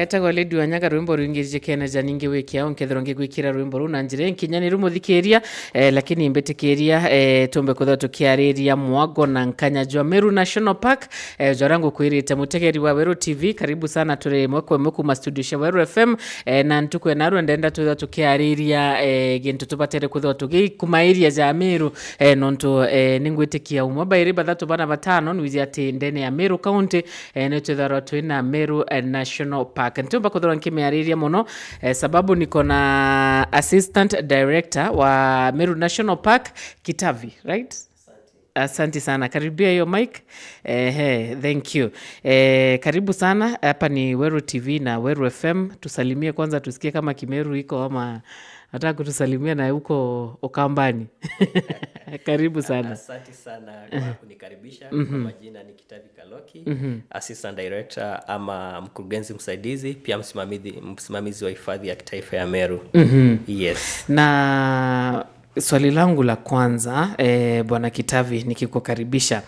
Etagwo Lady Wanyaga, rwimbo rwingirije keneja ningi wikiao nkethirwo ngigwikira rwimbo ruu na njira nkinyaniru muthikiria, lakini mbitikiria tumbe kwithirwa tukiariria mwago na nkanya jwa Meru National Park, jwaria ngukwirite. Mutegeri wa Weru TV, karibu sana, turi imwe kwa imwe kuma studio cia Weru FM, na ntuku enaru ndenda twithirwa tukiariria gintu tubatere kwithirwa tugikumairia ja Meru, nontu ningwitikia umwe bairi bathatu bana batano nwizi ati ndene ya Meru County nitwitharwa twina Meru National Park. Ntumba kwithirwa nkimiariria muno, sababu niko na assistant director wa Meru National Park, Kitavi, right? Asante sana, karibia hiyo mic. Thank you. Karibu sana, hapa ni Weru TV na Weru FM. Tusalimie kwanza tusikie kama Kimeru iko ama nataka kutusalimia na huko Ukambani. Karibu sana. Asante sana kwa kunikaribisha. Kwa majina ni Kitavi Kaloki, Assistant Director ama mkurugenzi msaidizi, pia msimamizi wa hifadhi ya kitaifa ya Meru. Yes. Na swali langu la kwanza, Bwana Kitavi, nikikukaribisha,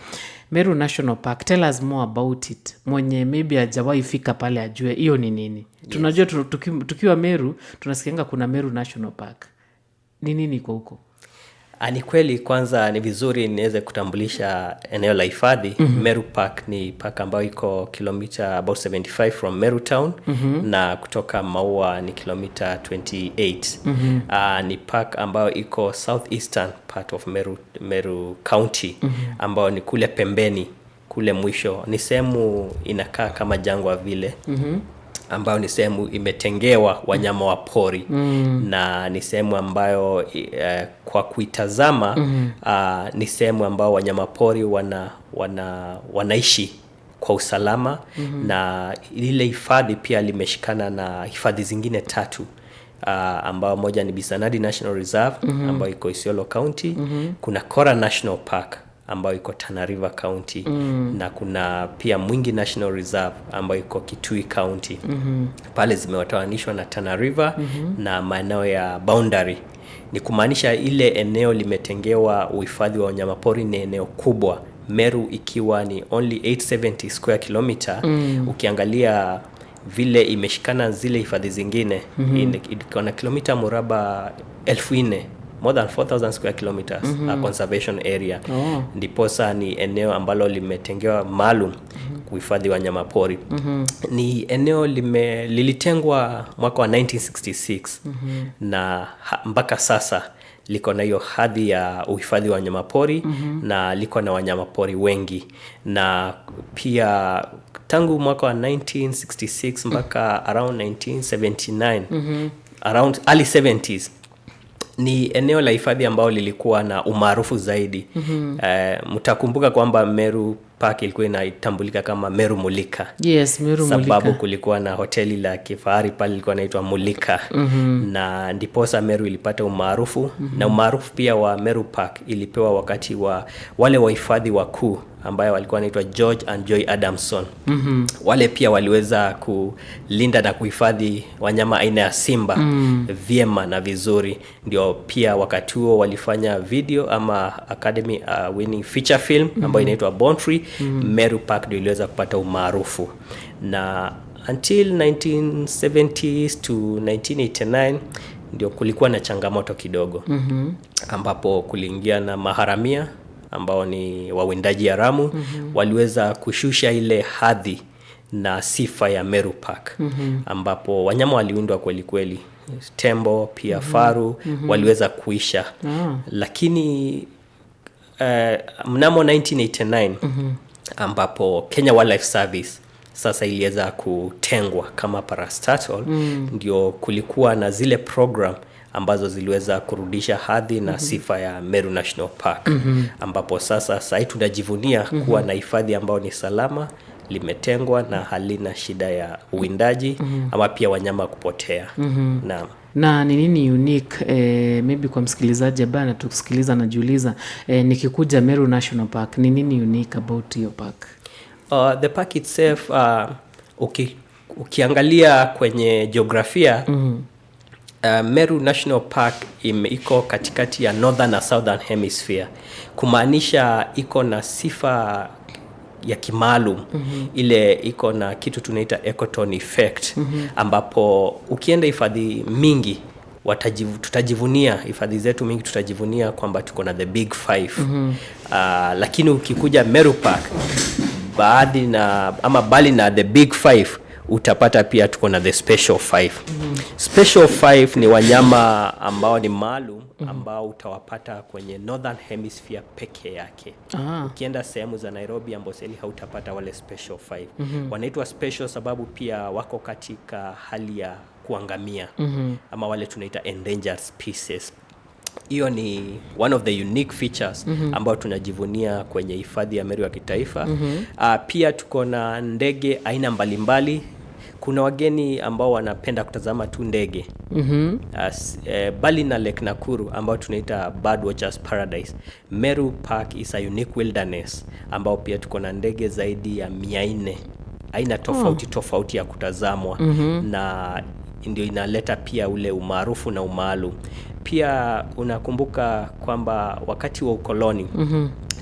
Meru National Park, tell us more about it. Mwenye maybe hajawahi fika pale ajue hiyo ni nini. Tunajua tukiwa Meru tunasikianga kuna Meru National Park. Ni nini iko huko? Ni kweli, kwanza ni vizuri niweze kutambulisha eneo la hifadhi. Meru Park ni park ambayo iko kilomita about 75 from Meru Town na kutoka Maua ni kilomita 28. Ni park ambayo iko southeastern part of Meru County, ambayo ni kule pembeni kule mwisho. Ni sehemu inakaa kama jangwa vile, ambayo ni sehemu imetengewa wanyama wa pori na ni sehemu ambayo kwa kuitazama ni sehemu ambayo wanyama pori wanaishi kwa usalama. Na lile hifadhi pia limeshikana na hifadhi zingine tatu, ambao moja ni Bisanadi National Reserve ambayo iko Isiolo County. Kuna Kora National Park ambayo iko Tana River County na kuna pia Mwingi National Reserve ambayo iko Kitui County. Pale zimewatawanishwa na Tana River na maeneo ya boundary. Ni kumaanisha ile eneo limetengewa uhifadhi wa wanyamapori ni eneo kubwa, Meru ikiwa ni only 870 square kilometer. Ukiangalia vile imeshikana zile hifadhi zingine, iko na kilomita muraba 4,000, more than 4000 square kilometers conservation area. Ndiposa ni eneo ambalo limetengewa maalum kuhifadhi wanyamapori. Ni eneo lilitengwa mwaka wa 1966 na mpaka sasa liko na hiyo hadhi ya uhifadhi wa wanyamapori na liko na wanyamapori wengi. Na pia tangu mwaka wa 1966 mpaka around 1979, around early 70s, ni eneo la hifadhi ambao lilikuwa na umaarufu zaidi. Mtakumbuka kwamba Meru Park ilikuwa inatambulika kama Meru Mulika. Yes, Meru Sababu Mulika. Kulikuwa na hoteli la kifahari pale ilikuwa inaitwa Mulika na ndiposa Meru ilipata umaarufu. Na umaarufu pia wa Meru Park ilipewa wakati wa wale wahifadhi wakuu ambayo walikuwa wanaitwa George and Joy Adamson. Wale pia waliweza kulinda na kuhifadhi wanyama aina ya simba vyema na vizuri. Ndio pia wakati huo walifanya video ama Academy winning feature film ambayo inaitwa Born Free. Meru Park ndio iliweza kupata umaarufu, na until 1970s to 1989 ndio kulikuwa na changamoto kidogo, ambapo kuliingia na maharamia ambao ni wawindaji haramu. Waliweza kushusha ile hadhi na sifa ya Meru Park, ambapo wanyama waliwindwa kweli kweli, tembo pia faru waliweza kuisha. Lakini mnamo 1989, ambapo Kenya Wildlife Service sasa iliweza kutengwa kama parastatal, ndio kulikuwa na zile program ambazo ziliweza kurudisha hadhi na sifa ya Meru National Park, ambapo sasa sahii tunajivunia kuwa na hifadhi ambayo ni salama, limetengwa na halina shida ya uwindaji ama pia wanyama kupotea. Naam. Na ni nini unique, maybe kwa msikilizaji ambaye anatusikiliza anajiuliza, nikikuja Meru National Park, ni nini unique about hiyo park? The park itself, ukiangalia kwenye jiografia, Meru National Park iko katikati ya northern na southern hemisphere, kumaanisha iko na sifa ya kimaalum ile iko na kitu tunaita ecotone effect, ambapo ukienda hifadhi mingi tutajivunia hifadhi zetu mingi, tutajivunia kwamba tuko na the big five. Lakini ukikuja Meru Park, baadhi na ama bali na the big five, utapata pia tuko na the special five. Special five ni wanyama ambao ni maalum, ambao utawapata kwenye northern hemisphere peke yake. Ukienda sehemu za Nairobi, Amboseli, hautapata wale special five. Wanaitwa special sababu pia wako katika hali ya kuangamia, ama wale tunaita endangered species. Hiyo ni one of the unique features ambayo tunajivunia kwenye hifadhi ya Meru ya kitaifa. Pia tuko na ndege aina mbalimbali. Kuna wageni ambao wanapenda kutazama tu ndege. Bali na Lake Nakuru ambao tunaita Bird Watchers Paradise, Meru Park is a unique wilderness ambao pia tuko na ndege zaidi ya 400 aina tofauti tofauti ya kutazamwa, na ndio inaleta pia ule umaarufu na umaalum. Pia unakumbuka kwamba wakati wa ukoloni,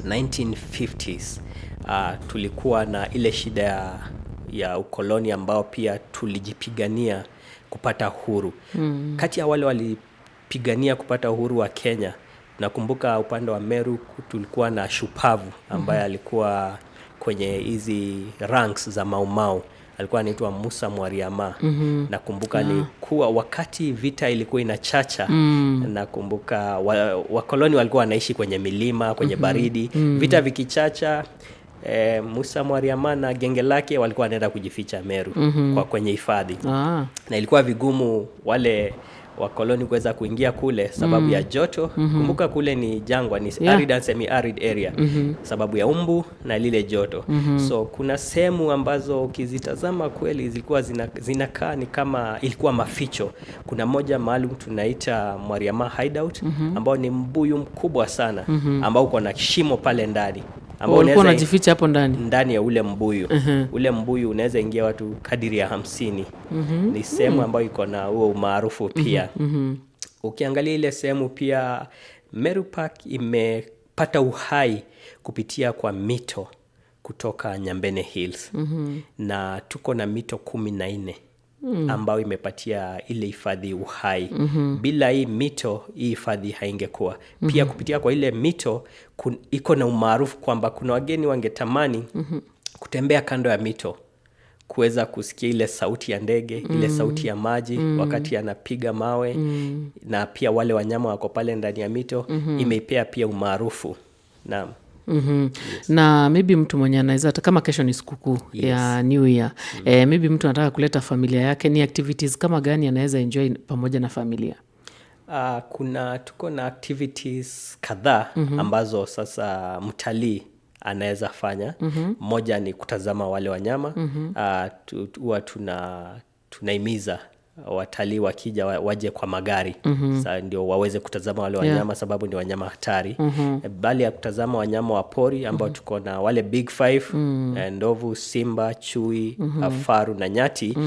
1950s, tulikuwa na ile shida ya ukoloni ambao pia tulijipigania kupata uhuru. Kati ya wale walipigania kupata uhuru wa Kenya, nakumbuka upande wa Meru tulikuwa na shupavu ambaye alikuwa kwenye hizi ranks za Maumau, alikuwa anaitwa Musa Mwariama. Nakumbuka ni kuwa wakati vita ilikuwa inachacha, nakumbuka wakoloni walikuwa wanaishi kwenye milima, kwenye baridi. Vita vikichacha, Musa Mwariama na genge lake walikuwa wanaenda kujificha Meru kwa kwenye hifadhi, na ilikuwa vigumu wale wakoloni kuweza kuingia kule sababu ya joto. Kumbuka kule ni jangwa, ni arid and semi arid area, sababu ya umbu na lile joto. So kuna sehemu ambazo ukizitazama kweli zilikuwa zinakaa ni kama ilikuwa maficho. Kuna moja maalum tunaita Mwariama Hideout, ambao ni mbuyu mkubwa sana ambao uko na shimo pale ndani ambao Ulikuwa unaweza unajificha hapo ndani? Ndani ya ule mbuyu. Ule mbuyu unaweza ingia watu kadiri ya 50. Ni sehemu ambayo iko na huo umaarufu pia. Ukiangalia ile sehemu pia, Meru Park imepata uhai kupitia kwa mito kutoka Nyambene Hills, na tuko na mito 14 ambayo imepatia ile hifadhi uhai. Bila hii mito, hii hifadhi haingekuwa. Pia kupitia kwa ile mito iko na umaarufu kwamba kuna wageni wangetamani kutembea kando ya mito kuweza kusikia ile sauti ya ndege, ile sauti ya maji wakati yanapiga mawe, na pia wale wanyama wako pale ndani ya mito. Imeipea pia umaarufu, naam. Na maybe mtu mwenye anaweza, hata kama kesho ni sikukuu ya New Year, maybe mtu anataka kuleta familia yake, ni activities kama gani anaweza enjoy pamoja na familia? Kuna tuko na activities kadhaa ambazo sasa mtalii anaweza fanya. Moja ni kutazama wale wanyama. Huwa tunahimiza watalii wakija waje kwa magari. Sa ndio waweze kutazama wale wanyama sababu ni wanyama hatari. Bali ya kutazama wanyama wa pori ambao tuko na wale big five, ndovu, simba, chui, faru na nyati,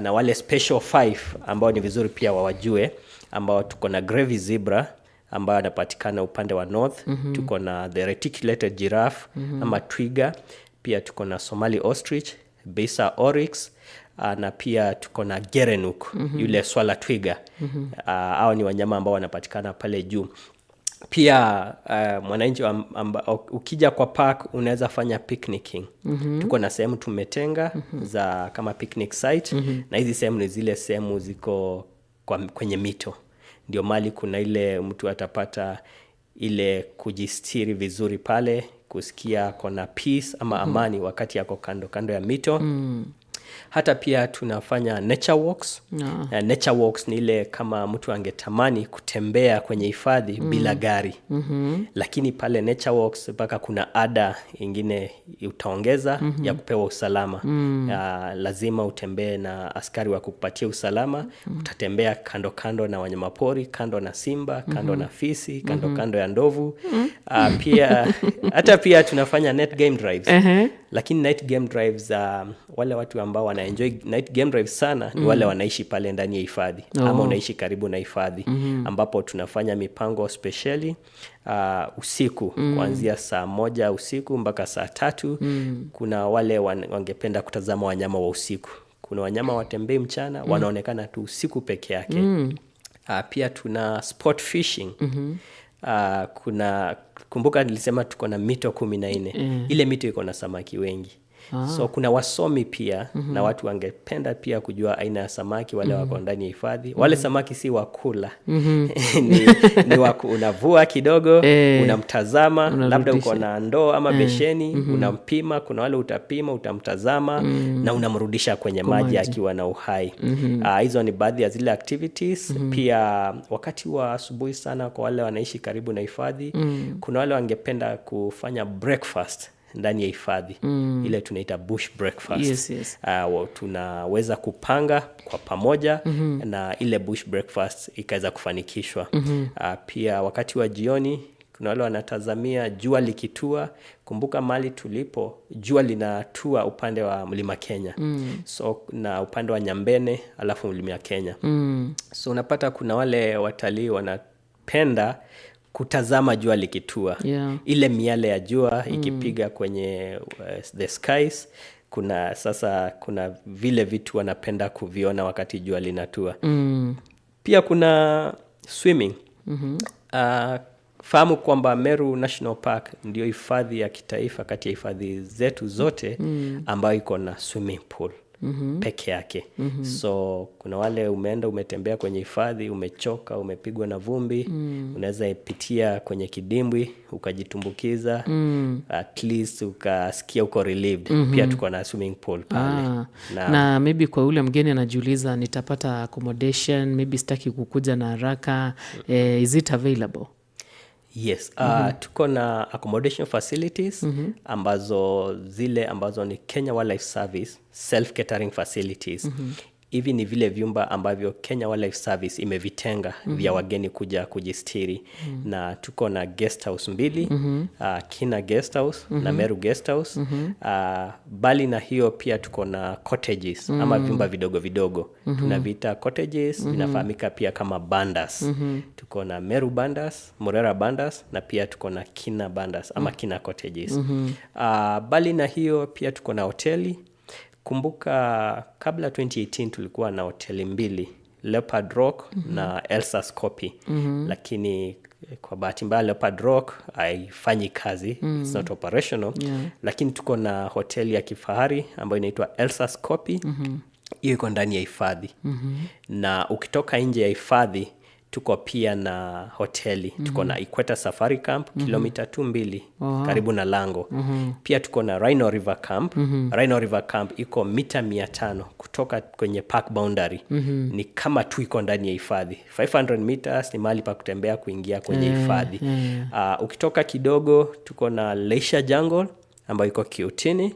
na wale special five ambao ni vizuri pia wawajue, ambao tuko na Grevy zebra ambayo anapatikana upande wa north, tuko na the reticulated giraffe ama twiga, pia tuko na Somali ostrich, Beisa oryx, na pia tuko na gerenuk, yule swala twiga. Hao ni wanyama ambao wanapatikana pale juu. Pia mwananchi ukija kwa park unaweza fanya picnicking. Tuko na sehemu tumetenga za kama picnic site, na hizi sehemu ni zile sehemu ziko kwenye mito, ndio mali kuna ile mtu atapata ile kujistiri vizuri pale, kusikia kona peace ama amani wakati yako kando kando ya mito. Hata pia tunafanya nature walks. Nature walks ni ile kama mtu angetamani kutembea kwenye hifadhi bila gari. Lakini pale nature walks mpaka kuna ada ingine utaongeza ya kupewa usalama. Lazima utembee na askari wa kukupatia usalama. Utatembea kando kando na wanyamapori, kando na simba, kando na fisi, kando kando ya ndovu. Pia hata pia tunafanya night game drives. Lakini night game drives, wale watu ambao wana enjoy night game drives sana ni wale wanaishi pale ndani ya hifadhi ama unaishi karibu na hifadhi, ambapo tunafanya mipango spesheli usiku kuanzia saa 1 usiku mpaka saa 3. Kuna wale wangependa kutazama wanyama wa usiku. Kuna wanyama watembei mchana, wanaonekana tu usiku peke yake. Pia tuna sport fishing. Kuna, kumbuka nilisema tuko na mito 14. Ile mito iko na samaki wengi. So kuna wasomi pia na watu wangependa pia kujua aina ya samaki wale wako ndani ya hifadhi. Wale samaki si wakula, ni unavua kidogo, unamtazama, labda uko Unarudisha. Na ndoo ama besheni, unampima. Kuna wale utapima, utamtazama na unamrudisha kwenye maji akiwa na uhai. Hizo ni baadhi ya zile activities. Pia wakati wa asubuhi sana, kwa wale wanaishi karibu na hifadhi, kuna wale wangependa kufanya breakfast ndani ya hifadhi, ile tunaita bush breakfast. Tunaweza kupanga kwa pamoja na ile bush breakfast ikaweza kufanikishwa. Pia wakati wa jioni kuna wale wanatazamia jua likitua. Kumbuka mahali tulipo jua linatua upande wa Mlima Kenya, so na upande wa Nyambene, alafu Mlima Kenya. So unapata kuna wale watalii wanapenda kutazama jua likitua, ile miale ya jua ikipiga kwenye the skies. Kuna sasa kuna vile vitu wanapenda kuviona wakati jua linatua. Pia kuna swimming. Fahamu kwamba Meru National Park ndio hifadhi ya kitaifa kati ya hifadhi zetu zote ambayo iko na swimming pool peke yake. So kuna wale umeenda, umetembea kwenye hifadhi, umechoka, umepigwa na vumbi, unaweza ipitia kwenye kidimbwi ukajitumbukiza, at least ukasikia uko relieved. Pia tuko na swimming pool pale. Ah, Na, na maybe kwa yule mgeni anajiuliza, nitapata accommodation, maybe sitaki kukuja na haraka, is it available? Yes, tuko na accommodation facilities ambazo zile ambazo ni Kenya Wildlife Service self catering facilities. Hivi ni vile vyumba ambavyo Kenya Wildlife Service imevitenga vya wageni kuja kujistiri, na tuko na guest house mbili, Kina Guest House na Meru Guest House. Bali na hiyo, pia tuko na cottages ama vyumba vidogo vidogo, tunaviita cottages, vinafahamika pia kama bandas. Tuko na Meru Bandas, Murera Bandas na pia tuko na Kina Bandas ama Kina Cottages. Bali na hiyo, pia tuko na hoteli. Kumbuka kabla 2018 tulikuwa na hoteli mbili, Leopard Rock na Elsa's Copy, lakini kwa bahati mbaya Leopard Rock haifanyi kazi, it's not operational. Lakini tuko na hoteli ya kifahari ambayo inaitwa Elsa's Copy. Hiyo iko ndani ya hifadhi. Na ukitoka nje ya hifadhi tuko pia na hoteli. Tuko na Equator Safari Camp, kilomita tu 2 karibu na lango. Pia tuko na Rhino River Camp. Rhino River Camp iko mita 500 kutoka kwenye park boundary. Ni kama tu iko ndani ya hifadhi. 500 meters ni mahali pa kutembea kuingia kwenye hifadhi. Ukitoka kidogo tuko na Leisure Jungle ambayo iko Kiutini,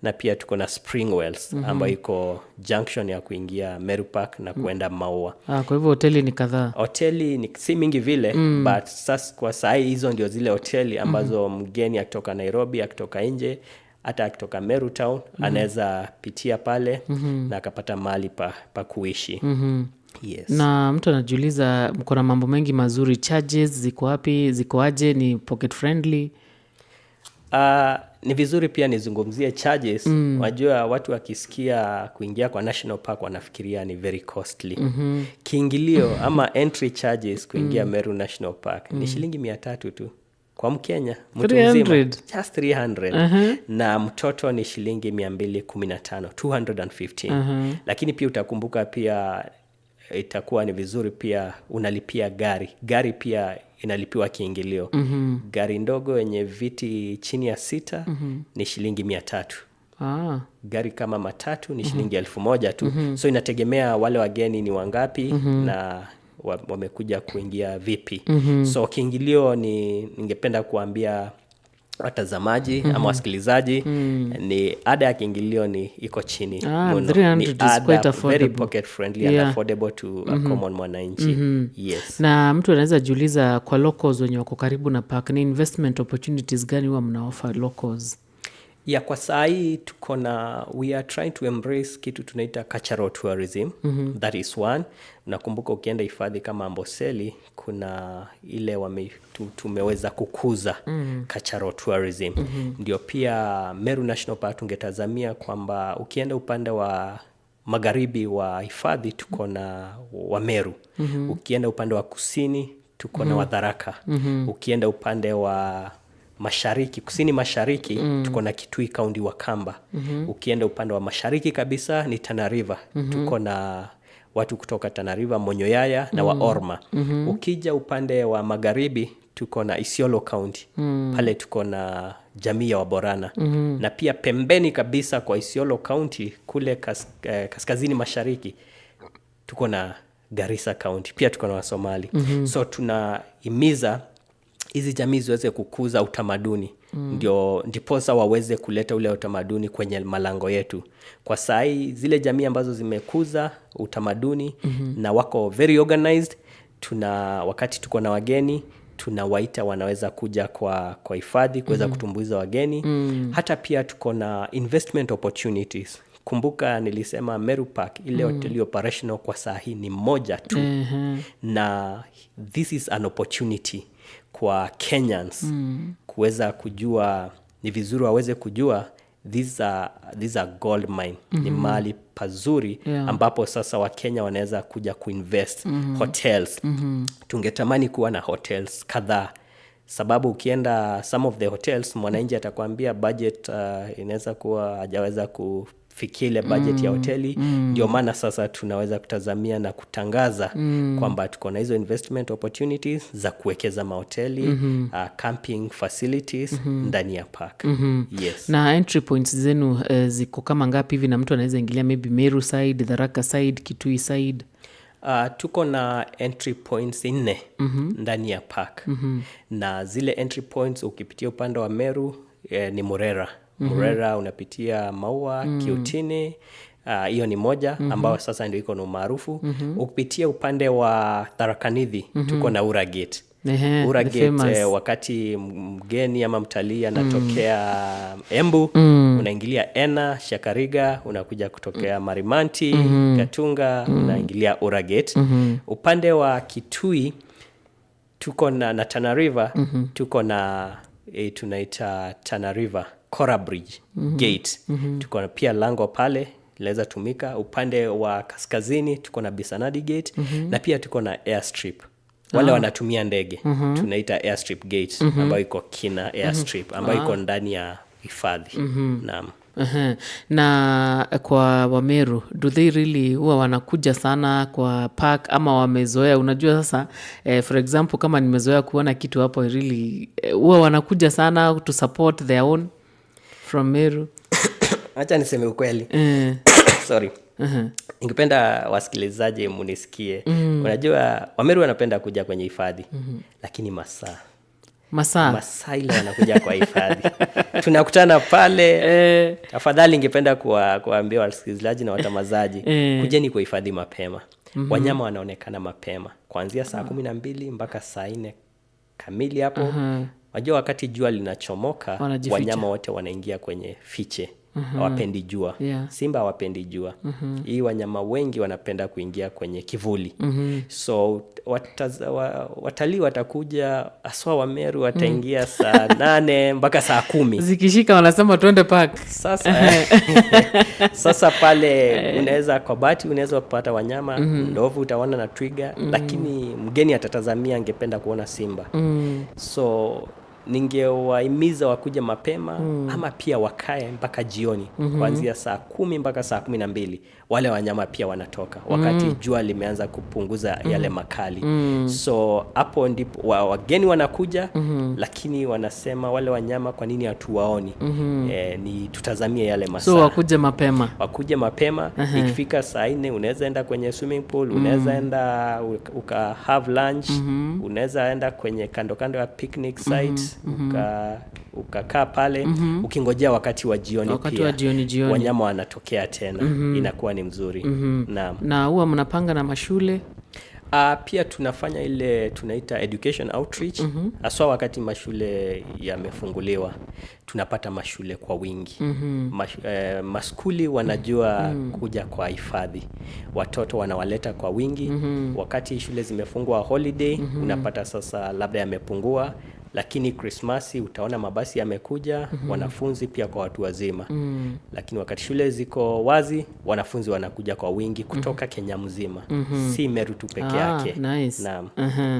na pia tuko na Springwells ambayo iko junction ya kuingia Meru Park na kuenda Maua. Ah, kwa hivyo hoteli ni kadhaa. Hoteli ni si mingi vile, but kwa sahii hizo ndio zile hoteli ambazo mgeni akitoka Nairobi, akitoka nje, hata akitoka Meru Town, anaweza pitia pale na akapata mahali pa kuishi. Yes. Na mtu anajiuliza, mko na mambo mengi mazuri, charges ziko wapi, ziko aje, ni pocket friendly? Ni vizuri pia nizungumzie charges. Wajua watu wakisikia kuingia kwa national park wanafikiria ni very costly. Kiingilio ama entry charges kuingia Meru National Park ni shilingi 300 tu kwa Mkenya mtu mzima. 300? Just 300, na mtoto ni shilingi 215, 215. Lakini pia utakumbuka pia itakuwa ni vizuri pia unalipia gari. Gari pia inalipiwa kiingilio. Gari ndogo yenye viti chini ya sita ni shilingi 300. Gari kama matatu ni shilingi 1000 tu. So inategemea wale wageni ni wangapi na wamekuja kuingia vipi. So kiingilio ni, ningependa kuambia watazamaji ama wasikilizaji, ni ada ya kiingilio ni iko chini Ah, mno. 300 Ni is ada quite very affordable. pocket friendly and affordable to a common mwananchi. Yes. Na mtu anaweza jiuliza, kwa locals wenye wako karibu na park, ni investment opportunities gani huwa mnaoffer locals? Ya, kwa saa hii tuko na, we are trying to embrace kitu tunaita cultural tourism. That is one. Nakumbuka ukienda hifadhi kama Amboseli, kuna ile tumeweza kukuza cultural tourism. Ndio pia Meru National Park tungetazamia kwamba ukienda upande wa magharibi wa hifadhi tuko na Wameru. Ukienda upande wa kusini tuko na Watharaka. Ukienda upande wa mashariki, kusini mashariki, tuko na Kitui County, Wakamba. Ukienda upande wa mashariki kabisa ni Tana River. Tuko na watu kutoka Tana River, Monyoyaya na Waorma. Ukija upande wa magharibi tuko na Isiolo County. Pale tuko na jamii ya Waborana. Na pia pembeni kabisa kwa Isiolo County kule kaskazini mashariki tuko na Garissa County, pia tuko na Wasomali. So tunahimiza hizi jamii ziweze kukuza utamaduni, ndio ndiposa waweze kuleta ule utamaduni kwenye malango yetu. Kwa sahii zile jamii ambazo zimekuza utamaduni na wako very organized, tuna wakati tuko na wageni tunawaita, wanaweza kuja kwa hifadhi kuweza kutumbuiza wageni. Hata pia tuko na investment opportunities. Kumbuka nilisema Meru Park ile hoteli operational kwa saa hii ni moja tu, na this is an opportunity kwa Kenyans kuweza kujua, ni vizuri waweze kujua these are gold mine. Ni mahali pazuri ambapo sasa Wakenya wanaweza kuja kuinvest hotels. Tungetamani kuwa na hotels kadhaa, sababu ukienda some of the hotels, mwananchi atakwambia budget inaweza kuwa hajaweza kufikia ile budget ya hoteli. Ndio maana sasa tunaweza kutazamia na kutangaza kwamba tuko na hizo investment opportunities za kuwekeza mahoteli, camping facilities ndani ya park. Yes. Na entry points zenu ziko kama ngapi hivi, na mtu anaweza ingilia maybe Meru side, Tharaka side, Kitui side? Tuko na entry points nne ndani ya park. Na zile entry points, ukipitia upande wa Meru ni Murera. Murera unapitia Maua, Kiutini, hiyo ni moja ambayo sasa ndio iko na umaarufu. Ukipitia upande wa Tharaka Nithi tuko na Ura Gate. Ura The Gate, famous. wakati mgeni ama mtalii anatokea Embu, unaingilia Ena, Shakariga, unakuja kutokea Marimanti, Gatunga, unaingilia Ura Gate. Upande wa Kitui tuko na Tana River, tuko na tunaita Tana River Kora Bridge Gate. Tuko na pia lango pale linaweza tumika. Upande wa kaskazini tuko na Bisanadi Gate na pia tuko na airstrip, wale wanatumia ndege, tunaita airstrip gate ambayo iko Kina Airstrip, ambayo iko ndani ya hifadhi. Naam. Na kwa Wameru, do they really huwa wanakuja sana kwa park ama wamezoea? Unajua sasa, for example, kama nimezoea kuona kitu hapo, really huwa wanakuja sana to support their own from Meru? Acha niseme ukweli. Sorry. Ningependa wasikilizaji munisikie. Unajua Wameru wanapenda kuja kwenye hifadhi, lakini masaa Masaa. Masaa ile wanakuja kwa hifadhi tunakutana pale. Afadhali ningependa kuwaambia wasikilizaji na watamazaji, kujeni kwa hifadhi mapema. Wanyama wanaonekana mapema kuanzia saa 12 mpaka saa 4 kamili hapo. Wajua wakati jua linachomoka, Wanajificha. wanyama wote wanaingia kwenye fiche, hawapendi jua. Simba hawapendi jua. Hii wanyama wengi wanapenda kuingia kwenye kivuli. So watalii watakuja, haswa Wameru wataingia saa 8 mpaka saa 10. Zikishika wanasema tuende park. Sasa pale unaweza, kwa bahati unaweza kupata wanyama, ndovu utaona na twiga, lakini mgeni atatazamia, angependa kuona simba. So ningewahimiza wakuja mapema ama pia wakae mpaka jioni, kuanzia saa 10 mpaka saa 12. Wale wanyama pia wanatoka wakati jua limeanza kupunguza yale makali. So hapo ndipo wageni wanakuja, lakini wanasema wale wanyama kwa nini hatuwaoni? Ni tutazamie yale masaa. So wakuje mapema. Wakuje mapema. Ikifika saa 4 unaweza enda kwenye swimming pool, unaweza enda uka have lunch, unaweza enda kwenye kando kando ya picnic site, ukakaa pale ukingojea wakati wa jioni. Wakati Pia wa jioni jioni. Wanyama wanatokea tena, inakuwa ni mzuri. Naam. Na huwa mnapanga na mashule? Pia tunafanya ile tunaita education outreach, haswa wakati mashule yamefunguliwa, tunapata mashule kwa wingi. Maskuli wanajua kuja kwa hifadhi, watoto wanawaleta kwa wingi. Wakati shule zimefungwa holiday, unapata sasa labda yamepungua, lakini Krismasi utaona mabasi yamekuja, wanafunzi pia kwa watu wazima. Lakini wakati shule ziko wazi, wanafunzi wanakuja kwa wingi kutoka Kenya mzima, si Meru tu peke yake. Nice. Naam.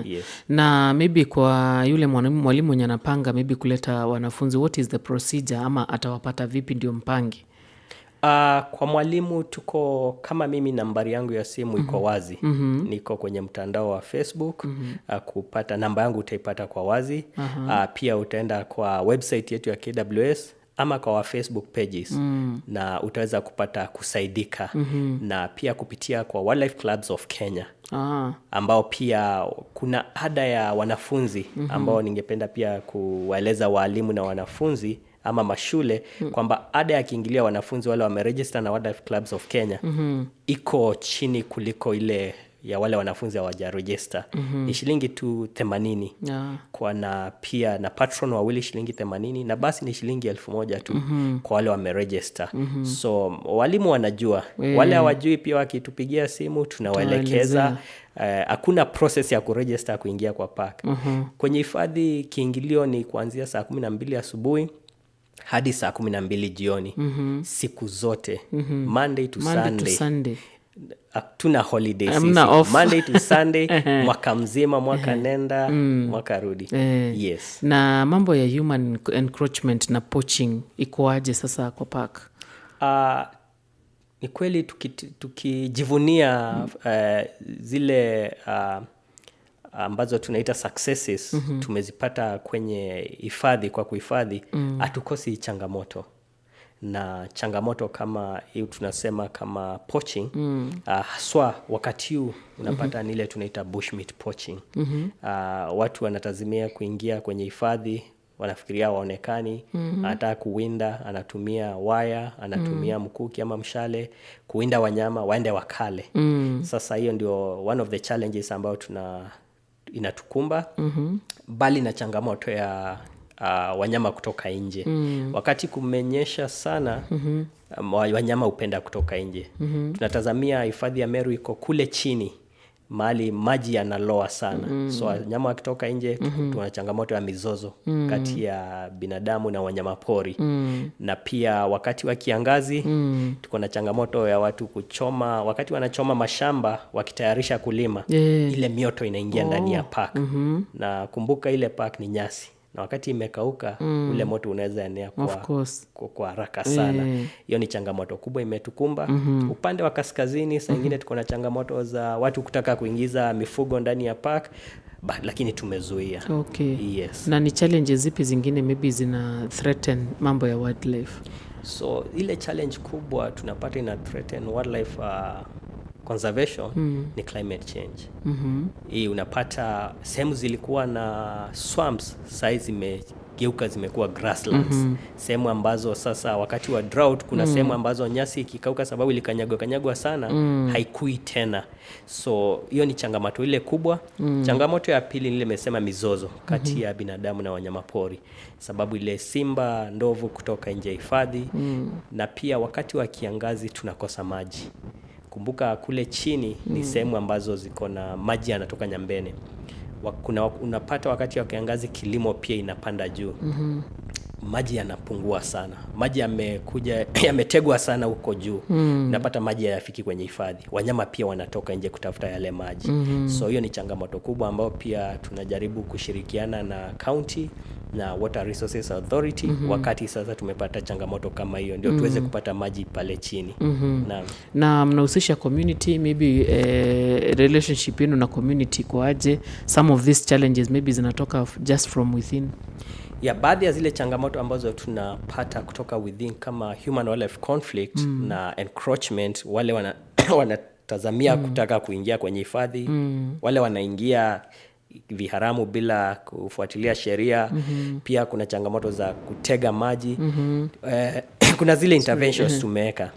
Yes. Na maybe kwa yule mwalimu mwenye anapanga maybe kuleta wanafunzi, what is the procedure, ama atawapata vipi ndio mpange? Kwa mwalimu tuko kama mimi, nambari yangu ya simu iko wazi. Niko kwenye mtandao wa Facebook. Kupata namba yangu utaipata kwa wazi. Pia utaenda kwa website yetu ya KWS ama kwa wa Facebook pages na utaweza kupata kusaidika, na pia kupitia kwa Wildlife Clubs of Kenya, ambao pia kuna ada ya wanafunzi, ambao ningependa pia kuwaeleza waalimu na wanafunzi ama mashule kwamba ada ya kiingilio wanafunzi wale wameregister na Wildlife Clubs of Kenya iko chini kuliko ile ya wale wanafunzi hawajaregister. Ni shilingi tu 80 kwa na pia na patron wawili shilingi 80, na basi ni shilingi 1,000 tu kwa wale wameregister. So walimu wanajua, wale hawajui pia wakitupigia simu tunawaelekeza. Hakuna process ya kuregister kuingia kwa park. Kwenye hifadhi kiingilio ni kuanzia saa 12 asubuhi hadi saa 12 jioni, siku zote, Monday to Monday Sunday. To Sunday. Hatuna holiday Hamna sisi. Off. Monday to Sunday, mwaka mzima, mwaka nenda mwaka rudi. Yes. Na mambo ya human encroachment na poaching ikoaje sasa kwa park? Ni kweli tukijivunia zile ambazo tunaita successes tumezipata kwenye hifadhi kwa kuhifadhi, hatukosi changamoto, na changamoto kama hiyo tunasema kama poaching, haswa wakati huu unapata ni ile tunaita bushmeat poaching. Watu wanatazimia kuingia kwenye hifadhi, wanafikiria waonekani, anataka kuwinda, anatumia waya, anatumia mkuki ama mshale kuwinda wanyama waende wakale. Sasa hiyo ndio one of the challenges ambayo tuna inatukumba, bali na changamoto ya wanyama kutoka nje. Wakati kumenyesha sana, wanyama hupenda kutoka nje. Tunatazamia hifadhi ya Meru iko kule chini mahali maji yanaloa sana. So wanyama wakitoka nje, tuna changamoto ya mizozo kati ya binadamu na wanyama pori. Na pia wakati wa kiangazi tuko na changamoto ya watu kuchoma, wakati wanachoma mashamba wakitayarisha kulima, ile mioto inaingia ndani ya park. Na kumbuka ile park ni nyasi, na wakati imekauka, ule moto unaweza enea Of course. kwa haraka sana. Hiyo ni changamoto kubwa imetukumba. Upande wa kaskazini saa ingine tuko na changamoto za watu kutaka kuingiza mifugo ndani ya park, lakini tumezuia. Yes. Na ni challenges zipi zingine maybe zina threaten mambo ya wildlife? So ile challenge kubwa tunapata ina threaten wildlife conservation ni climate change. Hii unapata sehemu zilikuwa na swamps sahii zimegeuka zimekuwa grasslands. Sehemu ambazo sasa wakati wa drought kuna sehemu ambazo nyasi ikikauka, sababu ilikanyagwa kanyagwa sana, haikui tena. So hiyo ni changamoto ile kubwa. Changamoto ya pili ni ile imesema mizozo kati ya binadamu na wanyamapori, sababu ile simba, ndovu kutoka nje ya hifadhi. Na pia wakati wa kiangazi tunakosa maji. Kumbuka kule chini ni sehemu ambazo ziko na maji yanatoka Nyambene. Kuna unapata wakati wa kiangazi kilimo pia inapanda juu. Maji yanapungua sana, maji yamekuja yametegwa sana huko juu. Unapata maji hayafiki kwenye hifadhi, wanyama pia wanatoka nje kutafuta yale maji. So hiyo ni changamoto kubwa ambayo pia tunajaribu kushirikiana na county na Water Resources Authority wakati sasa tumepata changamoto kama hiyo, ndio tuweze kupata maji pale chini. Naam. Na mnahusisha community maybe, relationship yenu na community ikoaje? Some of these challenges maybe zinatoka just from within. Ya baadhi ya zile changamoto ambazo tunapata kutoka within kama human wildlife conflict na encroachment, wale wanatazamia kutaka kuingia kwenye hifadhi, wale wanaingia viharamu bila kufuatilia sheria. Pia kuna changamoto za kutega maji. Kuna zile interventions tumeweka.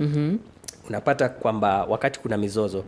Unapata kwamba wakati kuna mizozo,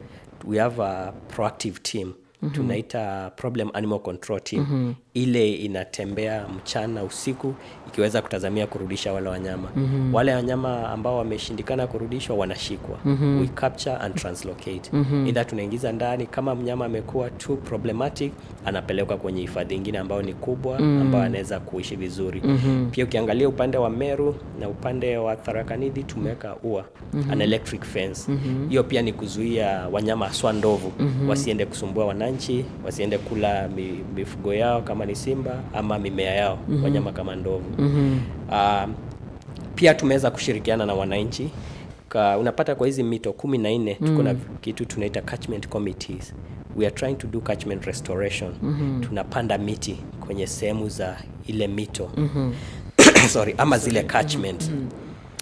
we have a proactive team. Tunaita problem animal control team. Ile inatembea mchana usiku ikiweza kutazamia kurudisha wale wanyama. Wale wanyama ambao wameshindikana kurudishwa wanashikwa. We capture and translocate. Either tunaingiza ndani, kama mnyama amekuwa too problematic, anapelekwa kwenye hifadhi ingine ambayo ni kubwa, ambayo anaweza kuishi vizuri. Pia ukiangalia upande wa Meru na upande wa Tharaka Nithi tumeweka ua, an electric fence. Hiyo pia ni kuzuia wanyama haswa ndovu wasiende kusumbua wananchi, wasiende kula mifugo yao kama ni simba ama mimea yao, wanyama kama ndovu. Pia tumeweza kushirikiana na wananchi. Unapata kwa hizi mito 14 tuko na kitu tunaita catchment committees. We are trying to do catchment restoration. Tunapanda miti kwenye sehemu za ile mito, sorry, ama zile catchment.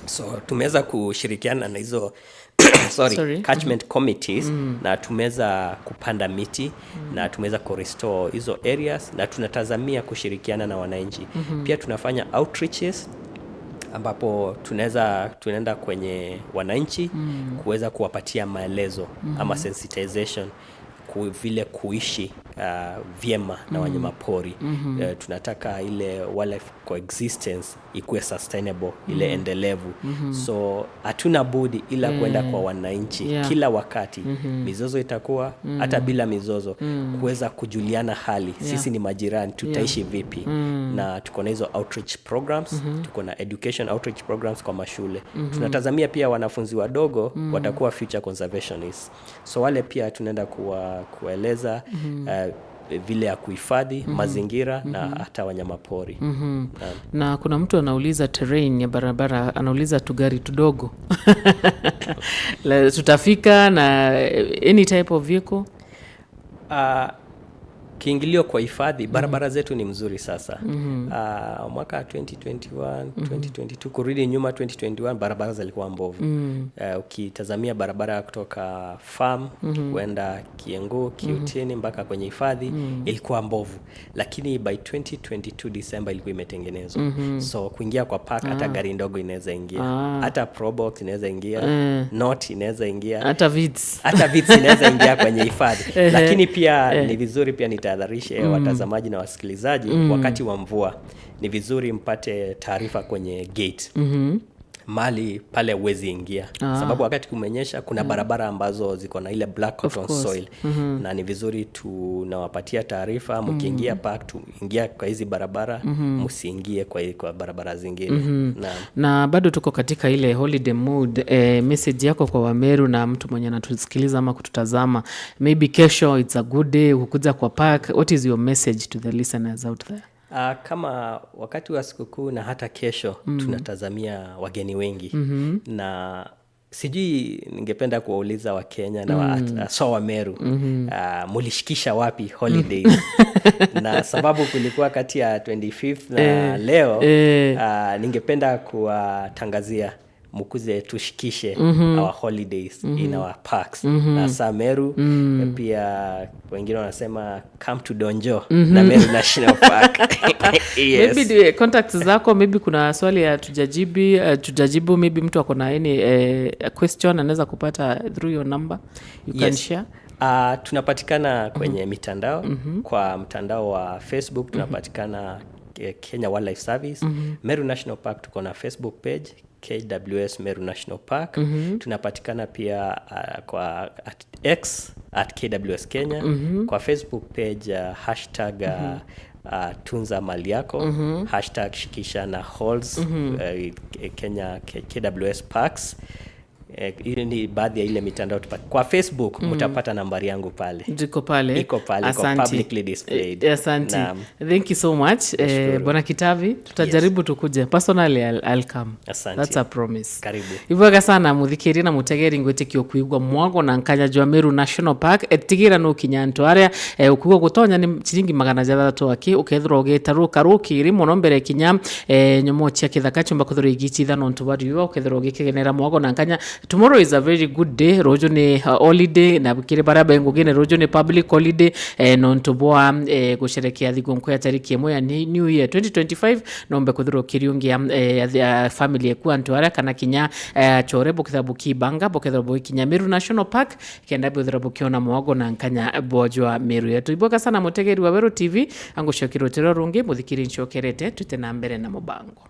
So tumeweza kushirikiana na hizo, sorry, Sorry. Catchment committees na tumeweza kupanda miti na tumeweza kurestore hizo areas na tunatazamia kushirikiana na wananchi. Pia tunafanya outreaches ambapo tunaenda kwenye wananchi kuweza kuwapatia maelezo ama sensitization vile kuishi vyema na wanyama pori. Tunataka ile wildlife coexistence ikuwe sustainable, ile endelevu. So hatuna budi ila kwenda kwa wananchi kila wakati. Mizozo itakuwa, hata bila mizozo, kuweza kujuliana hali. Sisi ni majirani, tutaishi vipi? Na tuko na hizo outreach programs, tuko na education outreach programs kwa mashule. Tunatazamia pia wanafunzi wadogo watakuwa future conservationists, so wale pia tunaenda kuwaeleza vile ya kuhifadhi mazingira na hata wanyamapori. Naam. Na kuna mtu anauliza terrain ya barabara, anauliza tugari tudogo tutafika na any type of vehicle? Kiingilio kwa hifadhi, barabara zetu ni mzuri sasa. Mwaka 2021, 2022, kurudi nyuma 2021, barabara zilikuwa mbovu. Ukitazamia barabara kutoka farm kwenda Kiengu, Kiutini mpaka kwenye hifadhi ilikuwa mbovu, lakini by 2022 December ilikuwa imetengenezwa. So kuingia kwa park, hata gari ndogo inaweza ingia, hata Probox inaweza ingia, Note inaweza ingia, hata Vitz. Hata Vitz inaweza ingia kwenye hifadhi. Lakini pia ni vizuri pia nitahadharishe watazamaji na wasikilizaji, wakati wa mvua ni vizuri mpate taarifa kwenye gate mali pale huwezi ingia, sababu wakati kumenyesha kuna barabara ambazo ziko na ile black cotton course. soil, na ni vizuri tunawapatia taarifa, mkiingia park tuingia kwa hizi barabara, msiingie kwa barabara zingine. Naam. Na bado tuko katika ile holiday mood. Message yako kwa Wameru na mtu mwenye anatusikiliza ama kututazama, maybe kesho it's a good day kukuja kwa park. What is your message to the listeners out there? Kama wakati wa sikukuu na hata kesho tunatazamia wageni wengi na sijui, ningependa kuwauliza Wakenya na haswa Wameru, mulishikisha wapi holidays? Na sababu kulikuwa kati ya 25th na leo, ningependa kuwatangazia mkuze tushikishe our holidays in our parks, na saa Meru. Pia wengine wanasema come to Donjo na Meru National Park. Yes. Maybe the contacts zako, maybe kuna swali ya tujajibu, maybe mtu ako na any question anaweza kupata through your number you can share. Tunapatikana kwenye mitandao. Kwa mtandao wa Facebook tunapatikana Kenya Wildlife Service. Meru National Park tuko na Facebook page, KWS Meru National Park. Tunapatikana pia kwa @X, @KWS Kenya. Kwa Facebook page, hashtag tunza mali yako, #shikisha na halls, Kenya KWS Parks. Hiyo ni baadhi ya ile mitandao. Kwa Facebook mtapata nambari yangu pale. Ziko pale. Iko pale, iko Asante. Publicly displayed. Asante. Naam. Thank you so much, Bwana Kitavi. Tutajaribu tukuje personally. I'll come. Asante. That's a promise. Karibu. Ibwega sana muthikĩria na mũtegeri, ngwĩtĩkia ũkuigua mwago na nkanya jwa Meru National Park. Etigira no kinya antu aria ukuigua gutonya ni ciringi 600 aki ukethirwo ũgĩta rũkiri mũno mbere kinya nyomo cia kĩthaka chumba kwithirwo igĩchitha nontu wa riũa, ukethirwo ũgĩkegenera mwago na nkanya. Tomorrow is a very good day, rojo ni holiday na kiri baria bengugine rojo ni public holiday, nontu bwa gusherekea thigunku ya tariki imwe ya new year 2025. Nombe kwithirwa ukiriungia family eku, antu aria kana kinya chore, bukithira bukibanga bukethira bugikinya Meru National Park kenda bwithira bukiona mwago na nkanya bwajwa Meru yetu. Ibwega sana mutegeri wa Weru TV, angucokirwo tiro rungi muthikiri ncokerete twite na mbere na mubango.